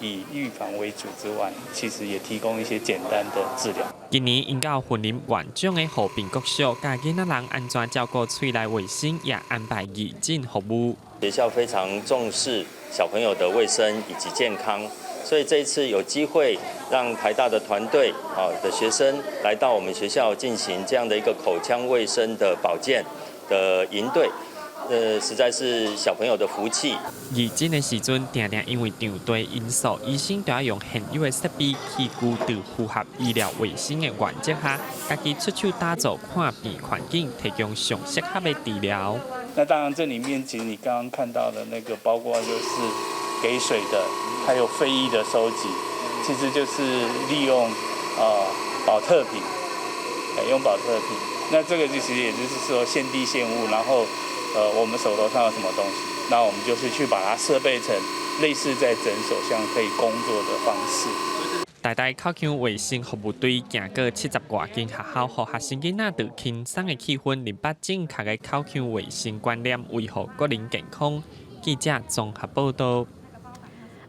以預防為主之外，其實也提供一些簡單的治療。今年𪜶佮雲林縣長的和平國小，佮囡仔人按怎照顧喙內衛生，也安排義診服務。學校非常重視小朋友的衛生以及健康，所以這一次有機會讓台大的團隊啊的學生來到我們學校進行這樣的一個口腔衛生的保健的營隊。實在是小朋友的福氣。義診的時陣，定定因為場地因素，醫生都要用現有的設備器具，佇符合醫療衛生的原則下，家己出手打造看病環境，提供上適合的治療。那當然，這裡面其實你剛剛看到的那個，包括就是給水的，還有廢液的收集，其實就是利用寶特瓶，用寶特瓶。那這個其實也就是說現地現物，然後。我們手頭上有什麼東西，那我們就是去把它設備成類似在診所像可以工作的方式。台大口腔衛生服務隊行過70外間學校，予學生囡仔佇輕鬆的氣氛，明白正確的口腔衛生觀念，維護個人健康。記者綜合報道。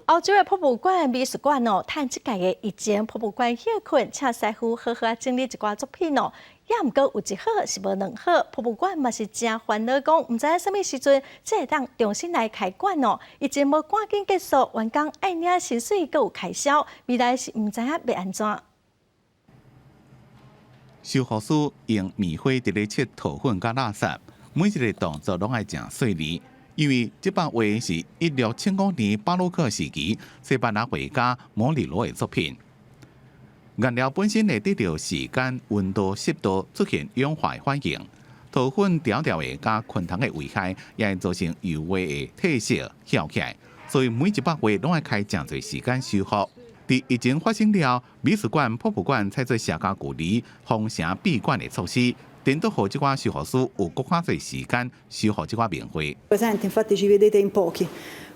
歐洲的博物館、美術館哦，趁這屆的疫情，博物館歇困，請師傅好好整理一寡作品哦。也毋過有一好是無兩好，博物館嘛是誠煩惱，講毋知影啥物時陣才會當重新來開館哦。疫情無趕緊結束，員工愛領薪水，閣有開銷，未來是毋知影欲按怎。修復師用棉花佇咧拭塗粉佮垃圾，每一个動作攏愛誠細膩。因為這幅畫是1675年巴洛克時期西班牙畫家摩里羅的作品。顏料本身會得著時間、溫度、濕度出現氧化反應，塗粉條條的佮昆蟲的危害，也會造成油畫的褪色、翹起來。所以每一幅畫攏愛開誠濟時間修復。佇疫情發生了，美術館、博物館採取社交距離、封城閉館的措施。顛倒予這寡修復師有閣較濟時間修復這寡名畫。 Presente, infatti ci vedete in pochi.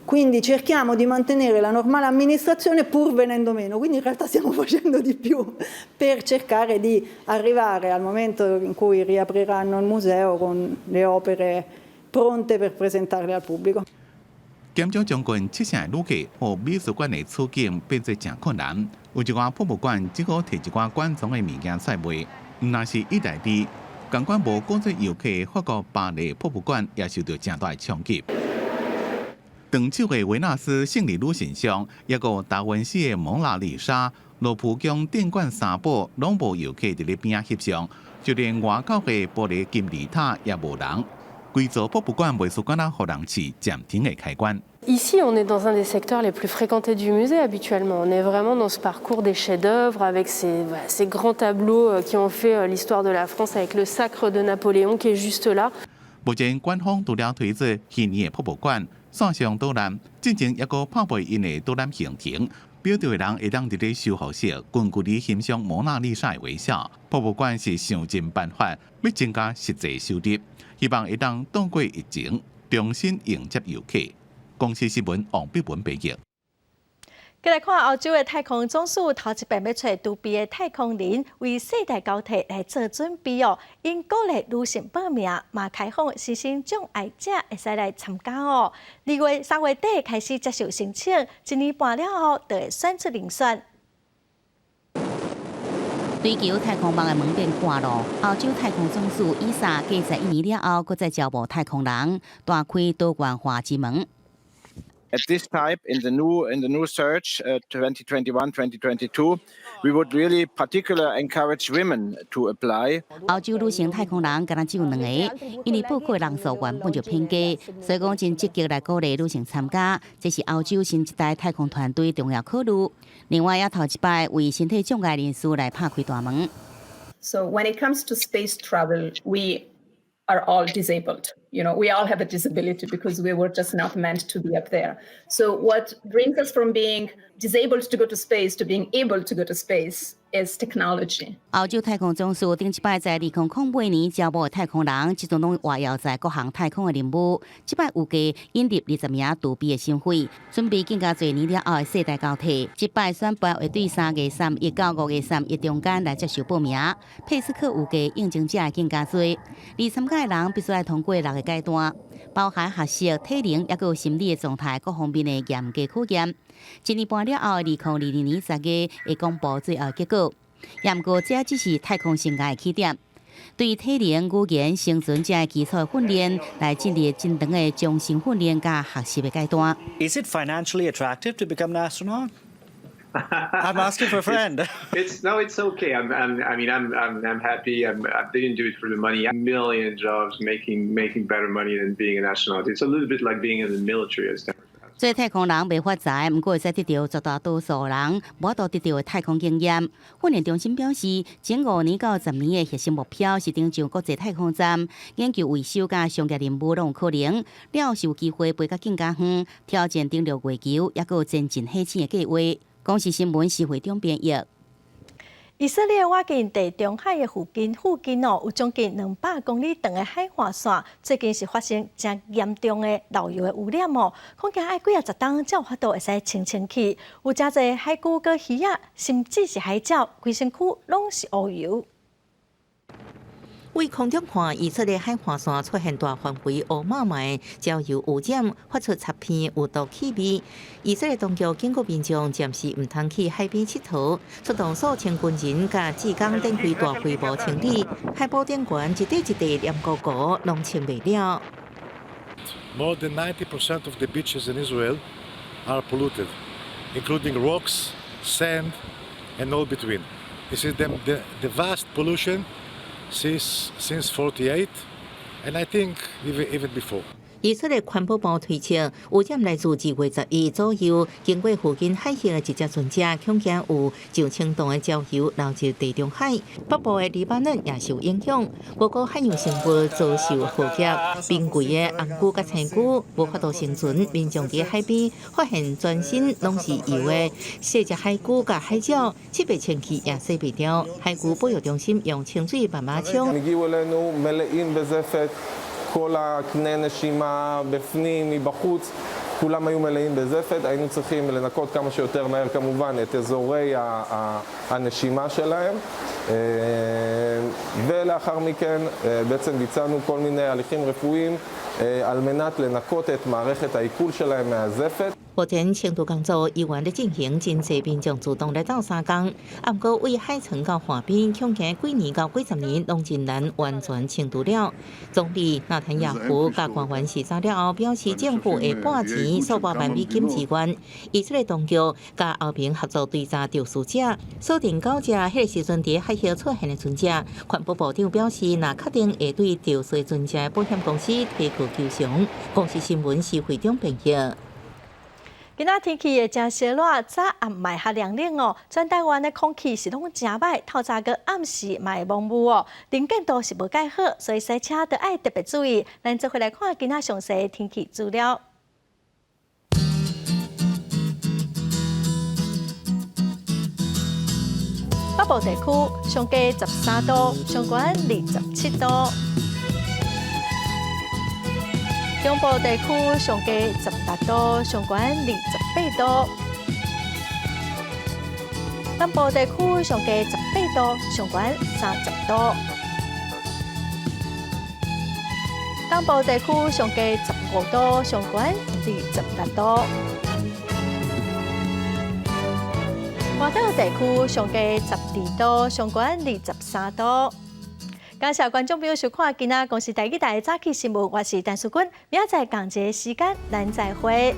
Quindi cerchiamo di mantenere la normale amministrazione pur venendo meno, quindi in realtà stiamo facendo di più per cercare di arrivare al momento in cui riapriranno il museo con le opere pronte per presentarle al pubblico. 減少將近七成的旅客，予美術館的處境變做誠困難。有一寡博物館只好提一寡館藏的物件出來賣，毋但是意大利，仝款無國際遊客，法國巴黎博物館也受著誠大的衝擊。長手的維納斯勝利女神像，抑閣有達文西的蒙娜麗莎，羅浮宮鎮館三寶攏無遊客佇咧邊仔翕相，就連外口的玻璃金字塔也無人。規座博物館美術館仔予人試暫停的開館。 Ici, on est dans un des secteurs les plus fréquentés du musée habituellement. On est vraiment dans ce parcours des chefs-d'œuvre avec ces grands tableaux qui ont fait l'histoire de la France avec le sacre de Napoléon qui est juste là. 目前官方除了推出虛擬的博物館、線上導覽，進前抑閣拍賣𪜶的導覽行程，表示的人會當佇咧修復室近距離欣賞蒙娜麗莎的微笑。博物館是想盡辦法欲增加實際收入，希望會當擋過疫情，重新迎接遊客。公視新聞王碧文編譯。繼來看歐洲的太空總署頭一擺欲揣獨臂的太空人為世代交替來做準備哦。𪜶鼓勵女性報名，嘛開放身心障礙者會使來參加哦。2月3月底開始接受申請，一年半了後就會選出人選。追求太空夢的門變闊咯。歐洲太空總署 ESA 過11年了後，閣再招募太空人，大開多元化之門。 At this type, in the new search, 2021, 2022, we would really particularly encourage women to apply. 歐洲女性太空人敢若只有兩个，因為報考人數原本就偏低，所以講真積極來鼓勵女性參加，這是歐洲新一代太空團隊重要考慮。另外，也頭一擺為身體障礙人士來拍開大門。 So when it comes to space travel, we are all disabled. We all have a disability because we were just not meant to be up there. So what brings us from being disabled to go to space to being able to go to space is technology. 歐洲太空總署頂一擺在2008年招募的太空人，這陣攏活躍在各項太空的任務。這擺預計引入20名獨臂的身份，準備更加濟年了後的世代交替。這擺選拔會對3月31到5月31中間來接受報名。佩斯克預計應徵者會更加濟，而參加的人必須愛通過六个階段。包含學習、體能，抑閣有心理的狀態各方面的嚴格考驗。一年半了後，2022年10月會公布最後結果。毋過這只是太空生涯的起點，對體能、語言、生存這基礎的訓練，來進入真長的終身訓練佮學習的階段。 Is it financially attractive to become an astronaut? I'm asking for a friend. It's no, it's okay. I mean, I'm happy. I didn't do it for the money. A million jobs making better money than being an astronaut. It's a little bit like being in the military. As 做太空人袂發財，毋過會使得著絕大多數人無法度得著的太空經驗。訓練中心表示，前5年到10年的核心目標是登上國際太空站，研究維修佮商業任務攏有可能。了後是有機會飛甲更加遠，挑戰登陸月球，抑閣有前進火星的計劃。公視新聞施惠中編譯。以色列倚近地中海的附近哦，有將近200公里長的海岸線，最近是發生誠嚴重的漏油的污染哦，恐驚愛幾仔十冬才有法度會使清清去。有誠濟海龜、佮魚仔，甚至是海鳥，規身軀攏是烏油。對空中看，以色列海岸線出現大範圍烏麻麻的焦油污染，發出刺鼻有毒氣味。以色列當局警告民眾暫時毋通去海邊𨑨迌，出動數千軍人佮志工展開大規模清理，海埔頂懸一塊一塊黏糊糊，攏清袂了。 More than 90% of the beaches in Israel are polluted, including rocks, sand, and all between. This is the vast pollution since 48, and I think even before. 以色列環保部推測，污染來自2月11左右，經過附近海域的一隻船隻，恐驚有上千噸的焦油流入地中海。北部的黎巴嫩也受影響，各國海洋生物遭受浩劫，瀕危的紅龜佮青龜無法度生存。民眾佇海邊發現全身攏是油的細隻海龜佮海鳥，七八清氣也洗袂掉。海龜保育中心用清水慢慢沖。 כל הקנה נשימה בפנים, מבחוץ, כולם היו מלאים בזפת, היינו צריכים לנקות כמה שיותר מהר כמובן את אזורי הנשימה שלהם ולאחר מכן בעצם ביצענו כל מיני הליכים רפואיים על מנת לנקות את מערכת העיכול שלהם מהזפת. 目前清除工作依然咧進行，真濟民眾主動來鬥相共。啊，毋過對海床到岸邊，恐驚幾年到幾十年攏真難完全清除了。總理納坦雅胡佮官員視察了後，表示政府會撥錢數百萬美金支援。以色列當局佮歐盟合作追查肇事者，鎖定九隻彼个時陣佇海域出現的船隻。環保部長表示，若確定會對肇事船隻的保險公司提告求償。公視新聞施惠中編譯。今仔天氣會誠燒熱，早暗嘛較涼冷哦。全台灣的空氣是攏誠䆀，透早佮暗時嘛會蒙霧哦。能見度是無蓋好，所以駛車都愛特別注意。咱做伙來看今仔詳細天氣資料。北部地區上低13度，上懸27度。中部地區上低18度，上懸28度；南部地區上低18度，上懸30度；東部地區上低15度，上懸26度；外島地區上低12度，上懸23度。感謝觀眾朋友收看今仔公視台語台的早起新聞，我是陳淑君，明仔載仝一个時間，咱再會。